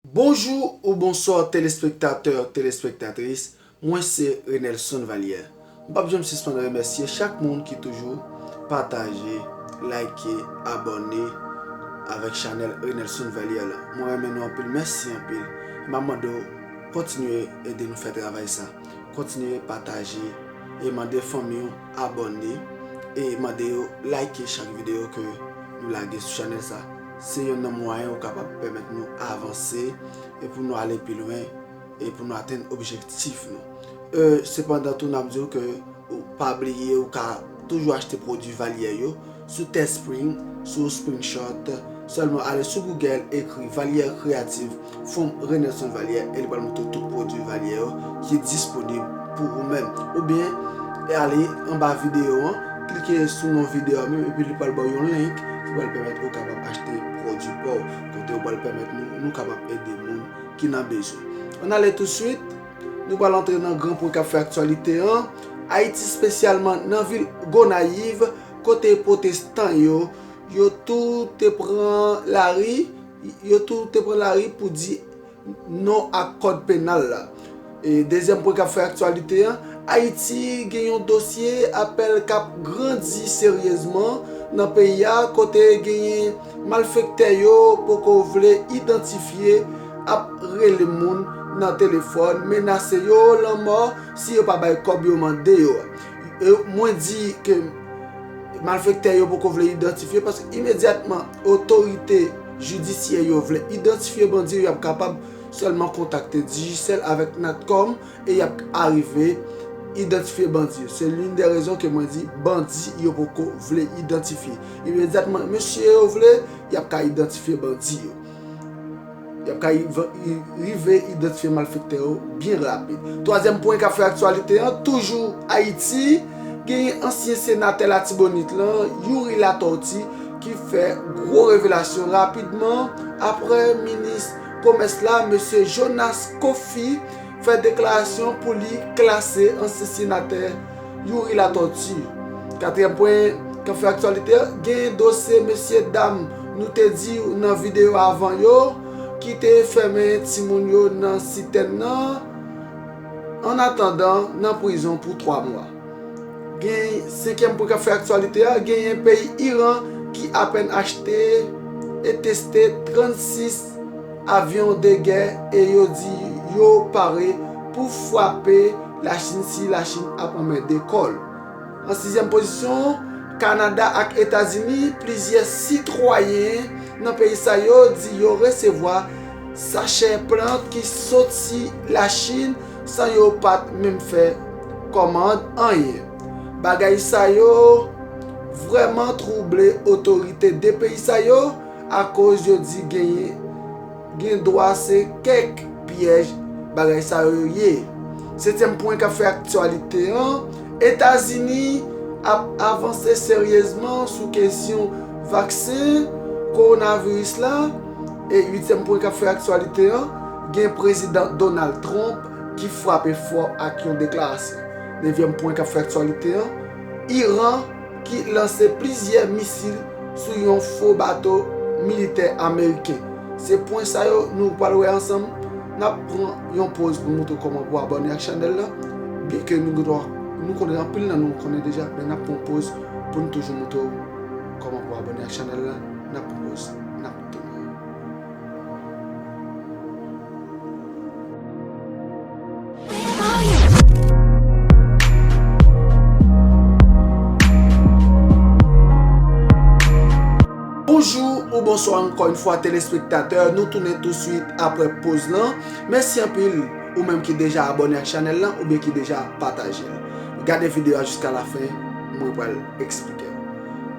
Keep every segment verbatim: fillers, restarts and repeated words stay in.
Bonjou ou bonswa telespektatè, telespektatris, mwen se Renelson Valière. M p ap janm sispann remèsye chak moun ki toujou pataje, like, abòne avèk chanèl Renelson Valière la. Mwen renmen nou anpil, mèsi anpil. M ap mande w kontinye ede nou fè travay sa. Kontinye pataje e mande fanmi w abòne e mande yo like chak videyo ke nou lage sou chanèl sa. Se yonn nan mwayen ou kapab pèmèt nou avanse e pou nou ale pi lwen e pou nou atenn objektif nou. E, sepandan tou, n ap di w ke ou pa bliye ou ka toujou achte pwodui Valière yo sou Teespring, sou Springshot. Sèlman ale sou Google, ekri Valière Creative from Renelson Valière e li pral montre tout pwodui Valière yo ki disponib pou ou menm. Oubyen, e ale anba videyo an, klike sou non videyo a menm epi li pral ba w yon link ki pral pèmèt ou kapab achte pwodui pa w, kote ou pral pèmèt nou, nou kapab ede moun ki nan bezwen. Ann ale tousuit, nou pral antre nan gran pwen k ap fè aktyalite an. Ayiti, espesyalman nan vil Gonayiv, kote pwotestan yo, yo tou te pran lari, yo tou te pran lari pou di non ak kòd penal la. E dezyèm pwen k ap fè aktyalite an, Ayiti gen yon dosye apèl k ap grandi seryezman nan peyi a, kote genyen malfektè yo poko vle idantifye ap rele moun nan telefòn, menase yo lanmò si yo pa bay kòb yo mande yo a. E mwen di ke malfektè yo poko vle idantifye, paske imedyatman otorite jidisyè yo vle idantifye bandi yo, y ap kapab sèlman kontakte Digicel avèk Natcom e y ap arive idantifye bandi yo. Se l'une des raisons ke mwen di bandi yo poko vle idantifye. Imedyatman mesye yo vle, y ap ka idantifye bandi yo. Y ap ka rive idantifye malfektè yo byen rapid. Twazyèm pwen k ap fè aktyalite an, toujou Ayiti, genyen ansyen senatè Latibonit lan, Youri Latortue, ki fè gwo revelasyon rapidman apre minis komès la, mesye Jonas Kofi, fè deklarasyon pou li klase ansyen senatè Youri Latortue. Katriyèm pwen k ap fè aktyalite an, gen dosye mesye dam nou te di w nan videyo avan yo ki te fèmen timoun yo nan sitèn nan, annatandan nan prizon pou twa mwa. Gen senkyèm pwen k ap fè aktyalite a, genyen peyi Iran ki apèn achte e teste trannsis avyon de gè e yo di yo pare pou frape Lachin si Lachin ap anmède kò l. An sizyèm pozisyon, Kanada ak Etazini, plizyè sitwayen nan peyi sa yo di yo resevwa sachè plant ki soti Lachin san yo pa t menm fè kòmand anyen. Bagay sa yo vrèman twouble otorite de peyi sa yo, akoz yo di genyen, gen dwa se kèk pyèj bagay sa yo ye. Setyèm pwen k ap fè aktyalite an, Etazini ap avanse seryezman sou kesyon vaksen kowonaviris la. E uityèm pwen k ap fè aktyalite an, gen prezidan Donald Trump ki frape fò ak yon deklarasyon. Nevyèm pwen k ap fè aktyalite an, Iran ki lanse plizyè misil sou yon fo bato militè ameriken. Se pwen sa yo nou pral wè ansanm. N ap pran yon poz pou montre w kòman pou abòne ak chanèl la. Byenke nou gen dwa, nou konnen anpil nan nou konnen deja, men n ap pran yon poz pou n toujou montre w kòman pou abòne ak chanèl la. N ap pran poz, n ap tounen. Bonjou ou bonswa ankò yon fwa telespektatè, nou tounen touswit apre poz lan. Mèsi anpil ou menm ki deja abòne ak chanèl lan oubyen ki deja pataje l. Gade videyo a jiska lafen, mwen pral eksplike w.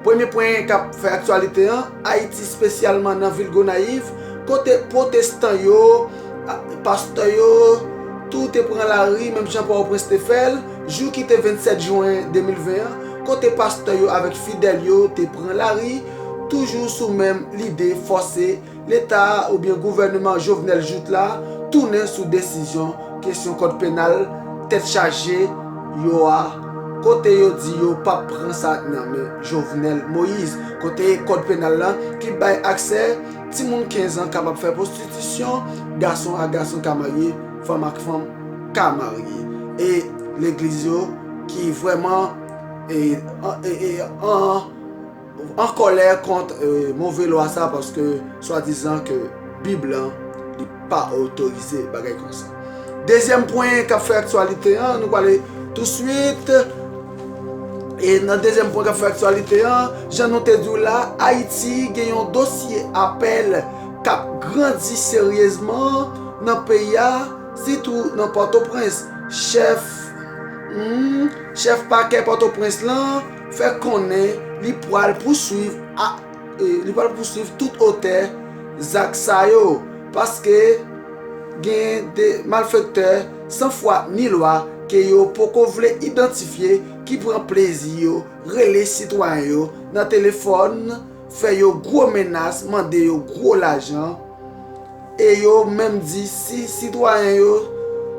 Premye pwen k ap fè aktyalite an, Ayiti, espesyalman nan vil Gonayiv, kote pwotestan yo, a, pastè yo, tou te pran lari, menm jan Pòtoprens te fè l, jou ki te vennsèt jen de mil ven an, kote pastè yo avèk fidèl yo te pran lari, toujou sou menm lide fòse Leta a oubyen gouvènman Jovenel Jouthe la tounen sou desizyon kesyon kòd penal tèt chaje yo a, kote yo di yo p ap pran sa nan men Jovenel Moïse, kote kòd penal lan ki bay aksè Timoun kenz an kapab fè pwostitisyon, gason ak gason ka marye, fanm ak fanm ka marye. E legliz yo ki vrèman e, an, e, e, an, an kòlè kont e, move lwa sa, paske swadizan ke Bib lan li pa otorize bagay konsa. Dezyèm pwen k ap fè aktyalite an, nou prale touswit. E nan dezyèm pwen k ap fè aktyalite an, jan nou te di w la, Ayiti gen yon dosye apèl k ap grandi seryezman nan peyi a, sitou nan Pòtoprens. Chèf, hmm, chèf pakè Pòtoprens lan fè konnen li pral pouswiv a, e, li pral pouswiv tout otè zak sa yo, paske gen de malfektè san fwa ni lwa ke yo poko vle idantifye ki pran plezi yo rele sitwayen yo nan telefòn, fè yo gwo menas, mande yo gwo lajan, e yo menm di si sitwayen yo,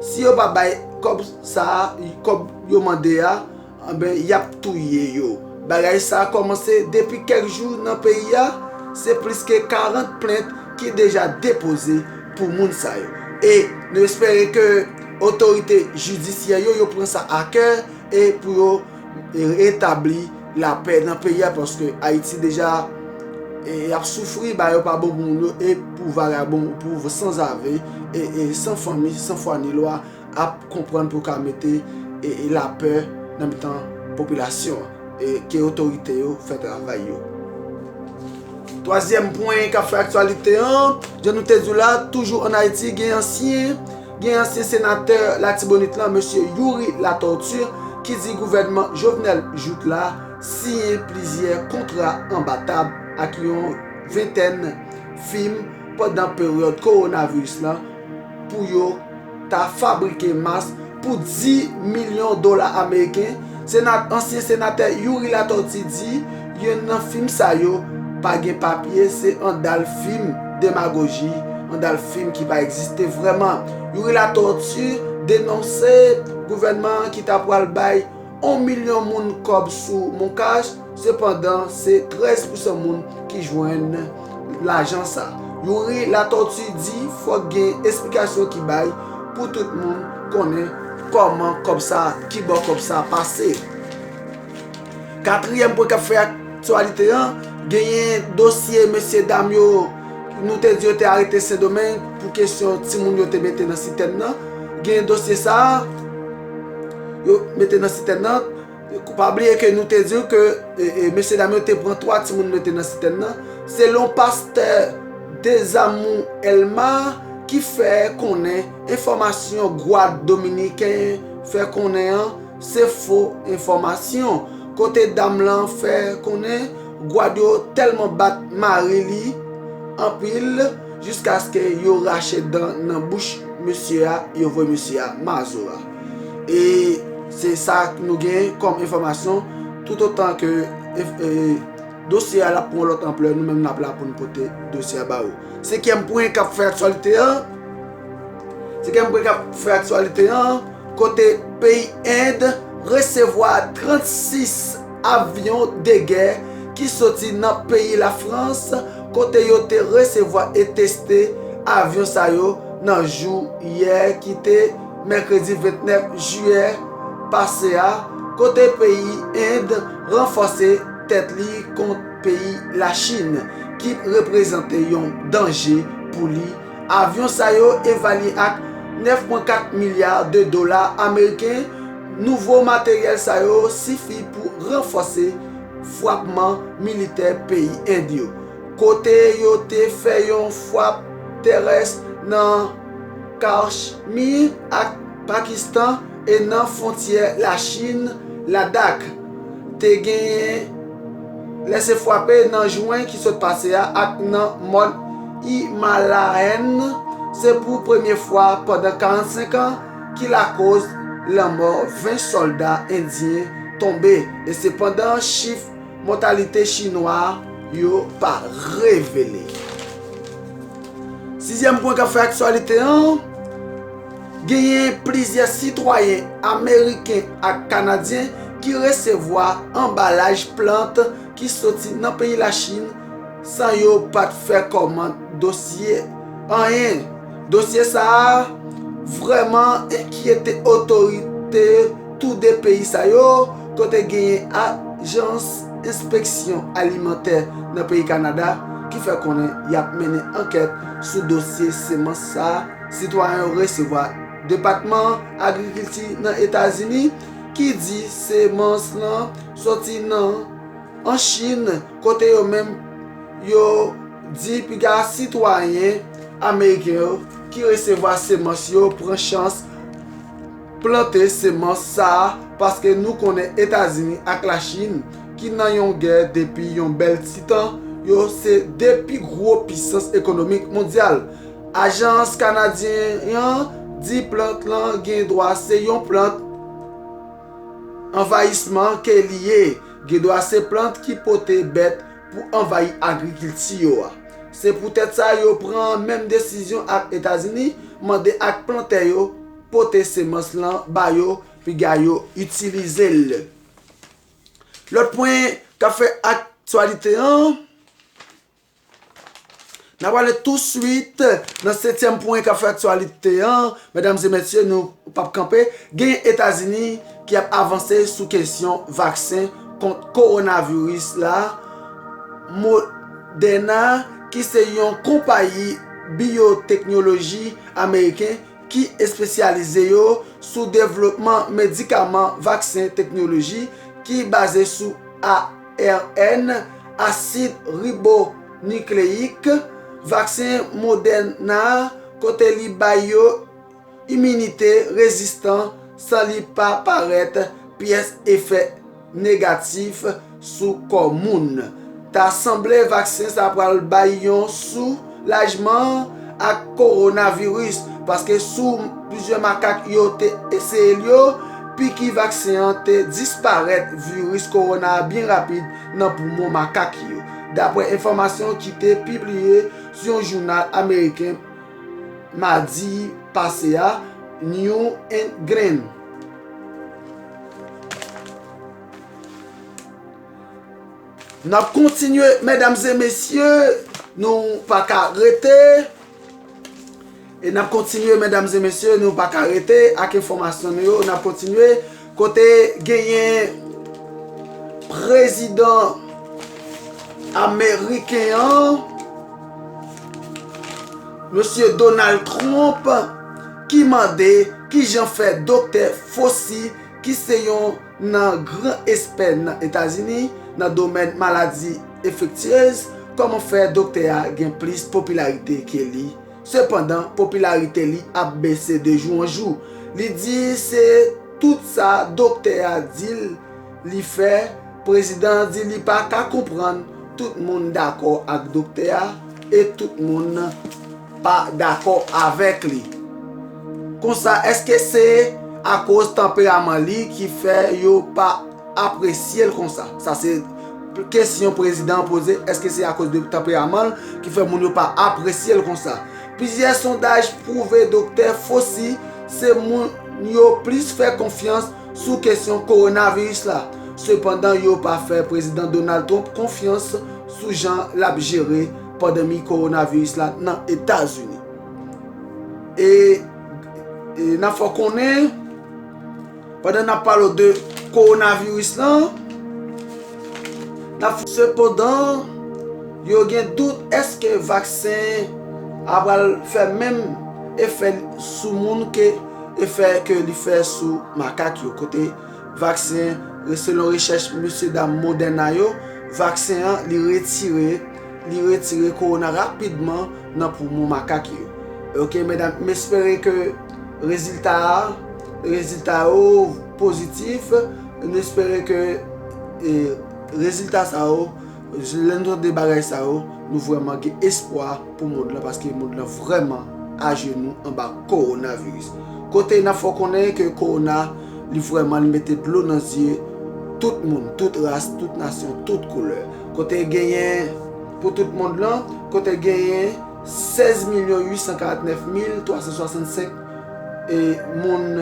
si yo pa bay kòb sa, kòb yo mande a, anben, y ap touye yo. Bagay sa a kòmanse depi kèk jou nan peyi a, se plis ke karant plent ki deja depoze pou moun sa yo. E nou espere ke otorite jidisyè yo, yo pran sa a kè e pou yo e, retabli lapè nan peyi a, paske Ayiti deja e, ap soufri, ba yo pa bon pou moun yo, e pou vagabon, pou sanzave, e, e san fanmi, san fwa ni lwa, ap konprann pou ka mete e, e lapè nan mitan popilasyon an, e ke otorite yo fè travay yo. Twazyèm pwen k ap fè aktyalite an, jan nou te di w la, toujou ann Ayiti, gen ansyen, gen ansyen senatè Latibonit lan, mesye Youri Latortue, ki di gouvènman Jovenel Jouthe la siyen plizyè kontra anba tab ak yon ventèn fim pandan peryòd kowonaviris lan pou yo ta fabrike mas pou dis milyon dola ameriken. Sena-, ansyen senatè Youri Latortue di youn nan fim sa yo pa gen papye, se andal fim demagoji, andal fim ki pa egziste vrèman. Youri Latortue denonse gouvènman an ki ta pral bay yon milyon moun kòb sou MonCash, sepandan se trèz pousan moun ki jwenn lajan sa. Youri Latortue di fòk gen esplikasyon ki bay pou tout moun konnen kòman kòb sa, kibò kòb sa pase. Katriyèm pwen k ap fè aktyalite an, genyen dosye mesye dam yo, nou te di yo te arete Sendomeng pou kesyon timoun yo te mete nan sitèn nan. Genyen dosye sa a, yo mete nan sitèn nan. Pa bliye ke nou te di w ke e, e, mesye dam yo te pran twa timoun mete nan sitèn nan. Selon pastè Dezamour Elma ki fè konnen enfòmasyon Gwad Dominiken fè konnen an se fo enfòmasyon. Kote dam lan fè konnen Gwad yo tèlman bat mari li anpil jiskaske yo rache dan nan bouch mesye a, yo voye mesye a mazora. E se sa nou gen kòm enfòmasyon, toutotan ke e, e, dosye a l ap pran yon lòt anplè, nou menm n ap la pou n pote dosye a ba ou. Senkyèm pwen k ap fè aktyalite an, senkyèm pwen k ap fè aktyalite an, kote peyi End resevwa trannsis avyon de gè ki soti nan peyi Lafrans, kote yo te resevwa e teste avyon sa yo nan jou yè ki te mèkredi vennèf jiyè pase a, kote peyi End ranfòse tèt li kont peyi Lachin, ki reprezante yon danje pou li. Avyon sa yo evalye ak nèf pwen kat milya de dola ameriken. Nouvo materyèl sa yo sifi pou ranfòse frapman militè peyi End yo, kote yo te fè yon frap terès nan Kashmir ak Pakistan e nan fwontyè Lachin, Ladak. Te genyen lese frape nan jen ki sot pase a ak nan mòn Himalayèn. Se pou premye fwa pandan karannsenk an ki lakoz lanmò ven sòlda endyen tonbe. E sepandan, chif mòtalite chinwa yo pa revele. Sizyèm pwen k ap fè aktyalite an, genyen plizyè sitwayen ameriken ak kanadyen ki resevwa anbalaj plant ki soti nan peyi Lachin san yo pa t fè kòmand dosye anyen. Dosye sa a vrèman enkyete otorite tou de peyi sa yo, kote genyen ajans enspeksyon alimantè nan peyi Kanada ki fè konnen y ap mennen ankèt sou dosye semans sa a. Sitwayen yo resevwa Depatman Agrikilti nan Etazini ki di semans lan soti nan an Chin, kote yo menm yo di piga sitwayen ameriken yo ki resevwa semans yo pran chans plante semans sa a, paske nou konnen Etazini ak Lachin, ki nan yon gè depi yon bèl ti tan, yo se de pi gwo pisans ekonomik mondyal. Ajans kanadyen an di plant lan gen dwa se yon plant anvayisman ke li ye. Gen dwa se plant ki pote bèt pou anvayi agrikilti yo a. Se poutèt sa yo pran menm desizyon ak Etazini, mande ak plantè yo pote semans lan ba yo, piga yo itilize l. Lòt pwen k ap fè aktyalite an, n ap ale touswit nan setyèm pwen k ap fè aktyalite an. Medam e mesye, nou p ap kanpe. Gen Etazini ki ap avanse sou kesyon vaksen kont kowonaviris la. Moderna, ki se yon konpayi biyoteknoloji ameriken ki espesyalize yo sou devlopman medikaman vaksen teknoloji ki baze sou A R N, asid ribonikleyik, vaksen Moderna, kote li bay yo iminite rezistan san li pa parèt pyès efè negatif sou kò moun. Ta sanble vaksen sa pral bay yon soulajman ak kowonaviris, paske sou plizyè makak yo te eseye l yo, piki vaksen an te disparèt viris kowona a byen rapid nan poumon makak yo, dapre enfòmasyon ki te pibliye sou yon jounal ameriken madi pase a, New England. N ap kontinye, medam e mesye, nou pa ka rete. E n ap kontinye, medam e mesye, nou pa ka rete ak enfòmasyon nou yo. N ap kontinye kote genyen prezidan ameriken an, mesye Donald Trump, ki mande kijan fè doktè Fauci, ki se yon nan gran espè nan Etazini nan domèn maladi enfektyez, kòman fè doktè a gen plis popilarite ke li. Sepandan, popilarite li ap bese de jou an jou. Li di se tout sa doktè a di l li fè. Prezidan an di li pa ka konprann tout moun dakò ak doktè a e tout moun pa dakò avèk li. Konsa, èske se akoz tanperaman li ki fè yo pa apresye l konsa? Sa se kesyon prezidan an poze, èske se akoz de tanperaman l ki fè moun yo pa apresye l konsa? Plizyè sondaj pwouve doktè Fauci se moun yo plis fè konfyans sou kesyon kowonaviris la. Sepandan, yo pa fè prezidan Donald Trump konfyans sou jan l ap jere pandemi kowonaviris la nan Etazini. E, e n ap fè w konnen, pandan n ap pale w de kowonaviris lan, n ap, sepandan, yo gen dout èske vaksen a pral fè menm efè sou moun ke efè ke li fè sou makak yo. Kote vaksen, selon rechèch mesye dam Moderna yo, vaksen an li retire, li retire kowona rapidman nan poumon makak yo. Ok, medam, m espere ke rezilta a, rezilta yo pozitif. M espere ke, e, rezilta sa yo, lè nou tande bagay sa yo, nou vrèman gen espwa pou mond lan, paske mond lan vrèman ajenou anba kowonaviris. Kote n ap fè w konnen ke kowona, li vrèman, li mete dlo nan zye tout moun, tout ras, tout nasyon, tout koulè. Kote genyen, pou tout mond lan, kote genyen sèz milyon uit san karant nèf mil twa san swasannsenk, e, moun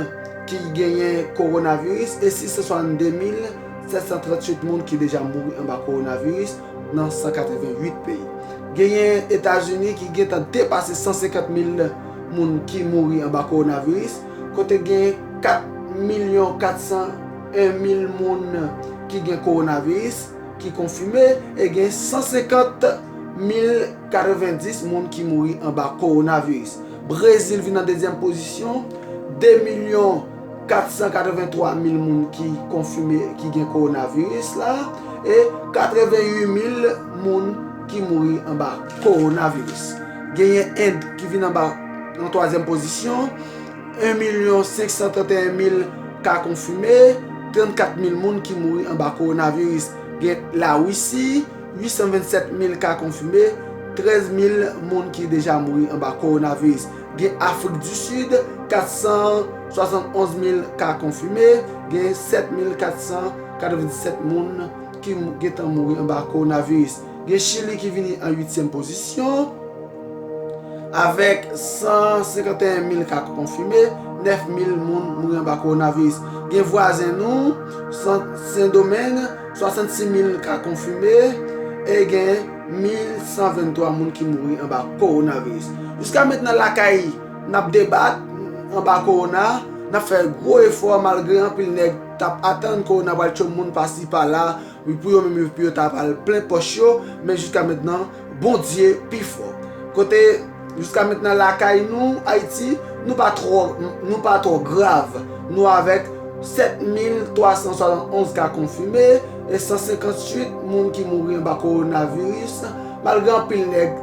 ki genyen kowonaviris e sis san swasannde mil sèt san tranntuit moun ki deja mouri anba kowonaviris nan san katrevennuit peyi. Genyen Etazini ki gentan depase san senkant mil moun ki mouri anba kowonaviris, kote gen kat milyon kat san en mil moun ki gen kowonaviris ki konfime e gen san senkant mil katrevendis moun ki mouri anba kowonaviris. Brezil vin nan dezyèm pozisyon, de milyon kat san katrevenntwa mil moun ki konfime ki gen kowonaviris la, e katrevennuit mil moun ki mouri anba kowonaviris. Genyen End ki vin anba nan twazyèm pozisyon, en milyon senk san trannteyen mil ka konfime, trannkat mil moun ki mouri anba kowonaviris. Gen Larisi, uit san vennsèt mil ka konfime, trèz mil moun ki deja mouri anba kowonaviris. Gen Afrik di Sid, kat san swasannonz mil ka konfime, gen sèt mil kat san katrevennsèt moun ki mou- gentan mouri anba kowonaviris. Gen Chili ki vini an uityèm pozisyon, avèk san senkanteyen mil ka konfime, nèf mil moun mouri anba kowonaviris. Gen vwazen nou, San- Sendomeng, swasannsis mil ka konfime, e gen mil san venntwa moun ki mouri anba kowonaviris. Jiska mentnan lakay n ap debat anba kowona, n ap fè gwo efò malgre anpil nèg t ap atann kowona pral tchwe moun pasi pala, wi, pou yo menm yo, pou yo ta pral plen pòch yo, men jiska mentnan, Bondye pi fò. Kote, jiska mentnan, lakay nou, Ayiti, nou pa twò, nou pa twò grav. Nou avèk sèt mil twa san swasannonz ka konfime e san senkantuit moun ki mouri anba kowonaviris, malgre anpil nèg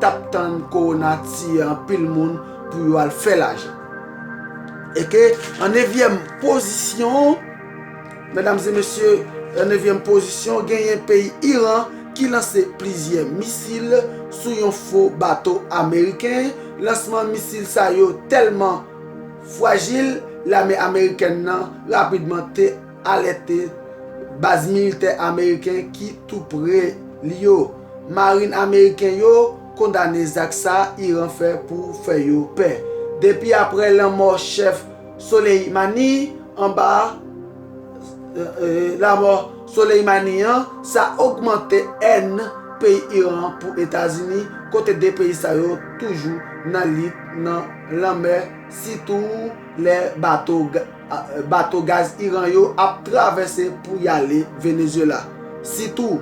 t ap tann kowona tiye anpil moun pou yo al fè lajan. E ke an nevyèm pozisyon, medam e mesye, an nevyèm pozisyon, genyen peyi Iran ki lanse plizyè misil sou yon fo bato ameriken. Lansman misil sa yo tèlman frajil, lame amerikèn nan rapidman te alète baz militè ameriken ki tou pre li yo. Marin ameriken yo kondane zak sa Iran fè pou fè yo pè. Depi apre lanmò chèf Soleimani anba, e, e, lanmò Soleimani an, sa ogmante èn peyi Iran pou Etazini, kote de peyi sa yo toujou nan lit nan lanmè, sitou lè bato ga- a- bato gaz Iran yo ap travèse pou y ale Venezuela. Sitou,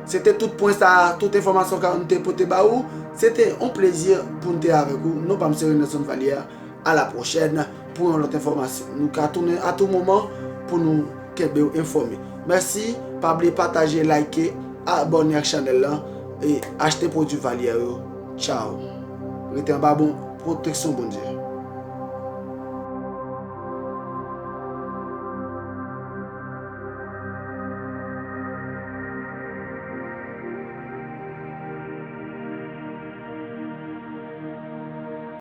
se te tout pwen sa, tout enfòmasyon sa nou te pote ba ou. Se te yon plezi pou n te avèk ou. Non pa m se Renelson Valière. A la pwochèn pou yon lòt enfòmasyon. Nou ka tounen a tou moman pou nou kenbe w enfòme. Mèsi, pa bliye pataje, like, abòne ak chanèl lan e achte pwodui Valière yo. Tchao. Rete anba bon pwoteksyon Bondye.